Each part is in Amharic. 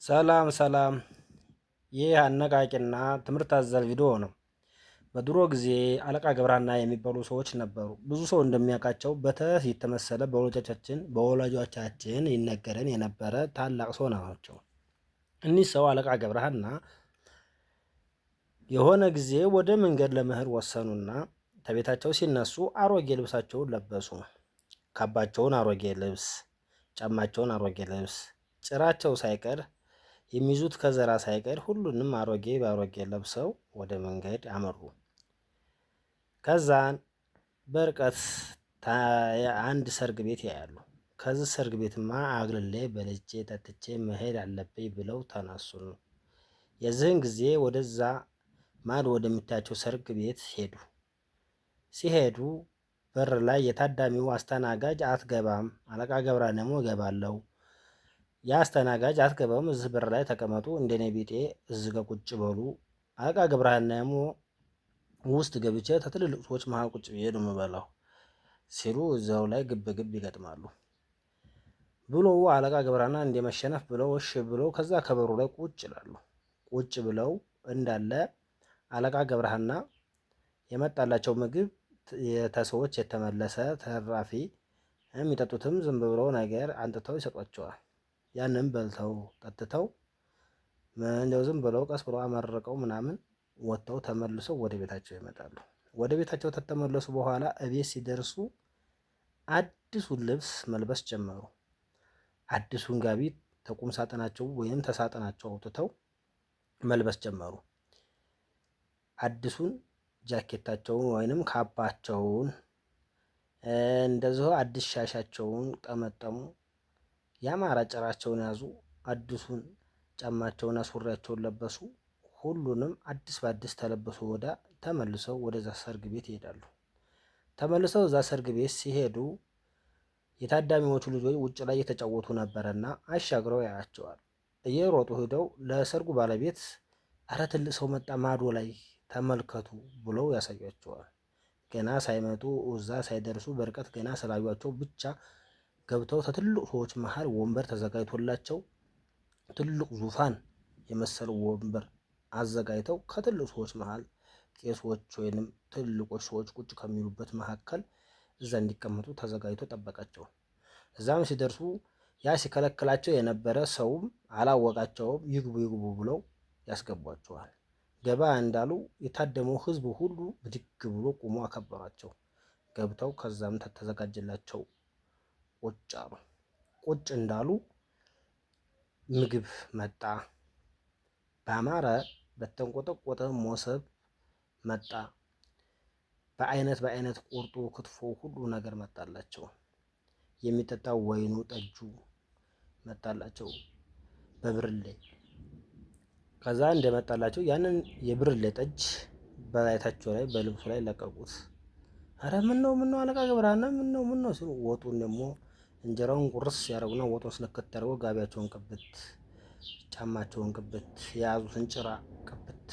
ሰላም ሰላም፣ ይህ አነቃቂና ትምህርት አዘል ቪዲዮ ነው። በድሮ ጊዜ አለቃ ገብረሐና የሚባሉ ሰዎች ነበሩ። ብዙ ሰው እንደሚያውቃቸው በተረት የተመሰለ በወላጆቻችን ይነገረን የነበረ ታላቅ ሰው ናቸው። እኒህ ሰው አለቃ ገብረሐና የሆነ ጊዜ ወደ መንገድ ለመሄድ ወሰኑና ከቤታቸው ሲነሱ አሮጌ ልብሳቸውን ለበሱ። ካባቸውን አሮጌ ልብስ፣ ጫማቸውን አሮጌ ልብስ፣ ጭራቸው ሳይቀር የሚይዙት ከዘራ ሳይቀር ሁሉንም አሮጌ በአሮጌ ለብሰው ወደ መንገድ አመሩ። ከዛን በርቀት አንድ ሰርግ ቤት ያያሉ። ከዚህ ሰርግ ቤትማ አግልሌ በልቼ ጠጥቼ መሄድ አለብኝ ብለው ተነሱ። የዚህን ጊዜ ወደዛ ማዶ ወደሚታያቸው ሰርግ ቤት ሄዱ። ሲሄዱ በር ላይ የታዳሚው አስተናጋጅ አትገባም፣ አለቃ ገብረሐና ደግሞ እገባለሁ። ያ አስተናጋጅ አትገባም፣ እዚህ በር ላይ ተቀመጡ፣ እንደኔ ቢጤ እዚህ ጋር ቁጭ በሉ። አለቃ ገብረሐና ደግሞ ውስጥ ገብቼ ከትልልቅ ሰዎች መሀል ቁጭ ብዬ ነው የምበላው ሲሉ እዛው ላይ ግብ ግብ ይገጥማሉ። ብሎ አለቃ ገብረሐና እንደመሸነፍ ብለው እሺ ብለው ከዛ ከበሩ ላይ ቁጭ ይላሉ። ቁጭ ብለው እንዳለ አለቃ ገብረሐና የመጣላቸው ምግብ ተሰዎች የተመለሰ ተራፊ፣ የሚጠጡትም ዝም ብለው ነገር አንጥተው ይሰጧቸዋል። ያንን በልተው ጠጥተው እንደው ዝም ብለው ቀስ ብለው አመርቀው ምናምን ወጥተው ተመልሰው ወደ ቤታቸው ይመጣሉ። ወደ ቤታቸው ከተመለሱ በኋላ እቤት ሲደርሱ አዲሱን ልብስ መልበስ ጀመሩ። አዲሱን ጋቢ ተቁም ሳጥናቸው ወይም ተሳጥናቸው አውጥተው መልበስ ጀመሩ። አዲሱን ጃኬታቸውን ወይንም ካባቸውን እንደዚሁ አዲስ ሻሻቸውን ጠመጠሙ። ያማረ ጭራቸውን ያዙ። አዲሱን ጫማቸውና ሱሪያቸውን ለበሱ። ሁሉንም አዲስ በአዲስ ተለበሱ። ወዳ ተመልሰው ወደዛ ሰርግ ቤት ይሄዳሉ። ተመልሰው እዛ ሰርግ ቤት ሲሄዱ የታዳሚዎቹ ልጆች ውጭ ላይ እየተጫወቱ ነበረና አሻግረው ያያቸዋል። እየሮጡ ሄደው ለሰርጉ ባለቤት አረ ትልቅ ሰው መጣ ማዶ ላይ ተመልከቱ ብለው ያሳያቸዋል። ገና ሳይመጡ እዛ ሳይደርሱ በርቀት ገና ስላዩቸው ብቻ ገብተው ከትልቅ ሰዎች መሀል ወንበር ተዘጋጅቶላቸው ትልቅ ዙፋን የመሰለው ወንበር አዘጋጅተው ከትልቅ ሰዎች መሀል ቄሶች ወይንም ትልቆች ሰዎች ቁጭ ከሚሉበት መካከል እዛ እንዲቀመጡ ተዘጋጅቶ ጠበቃቸው። እዛም ሲደርሱ ያ ሲከለክላቸው የነበረ ሰውም አላወቃቸውም። ይግቡ ይግቡ ብለው ያስገቧቸዋል። ገባ እንዳሉ የታደመው ሕዝብ ሁሉ ብድግ ብሎ ቆሞ አከበሯቸው። ገብተው ከዛም ተዘጋጀላቸው ቁጭ አሉ። ቁጭ እንዳሉ ምግብ መጣ። በአማረ በተንቆጠቆጠ ሞሰብ መጣ። በአይነት በአይነት ቁርጡ፣ ክትፎ፣ ሁሉ ነገር መጣላቸው። የሚጠጣው ወይኑ፣ ጠጁ መጣላቸው በብርሌ። ከዛ እንደመጣላቸው ያንን የብርሌ ጠጅ በላይታቸው ላይ በልብሱ ላይ ለቀቁት። አረ ምነው ምነው አለቃ ገብረሐና ምነው ምነው ሲሉ ወጡን ደግሞ እንጀራውን ቁርስ ያደረጉና ወጡን ስንክት ያደርገው ጋቢያቸውን ቅብት፣ ጫማቸውን ቅብት፣ የያዙትን ጭራ ቅብት፣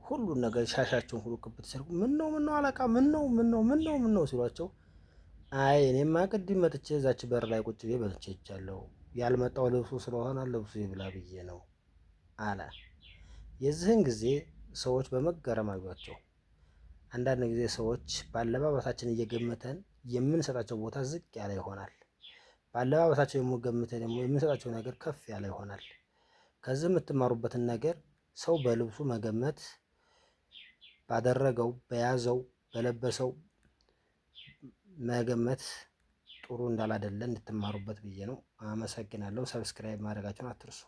ሁሉን ነገር ሻሻቸውን ሁሉ ቅብት ሲያደርጉ ምነው ምነው አለቃ ምነው ምነው ምነው ምነው ሲሏቸው፣ አይ እኔማ ቅድም መጥቼ እዛች በር ላይ ቁጭ ብዬ በልቼ ሄጃለሁ፣ ያልመጣው ልብሱ ስለሆነ ልብሱ ይብላ ብዬ ነው አለ። የዚህን ጊዜ ሰዎች በመገረም አዩአቸው። አንዳንድ ጊዜ ሰዎች በአለባበሳችን እየገመተን የምንሰጣቸው ቦታ ዝቅ ያለ ይሆናል። በአለባበሳቸው የምገምተን ደግሞ የምንሰጣቸው ነገር ከፍ ያለ ይሆናል። ከዚህ የምትማሩበትን ነገር ሰው በልብሱ መገመት ባደረገው፣ በያዘው፣ በለበሰው መገመት ጥሩ እንዳላደለ እንድትማሩበት ብዬ ነው። አመሰግናለሁ። Subscribe ማድረጋችሁን አትርሱ።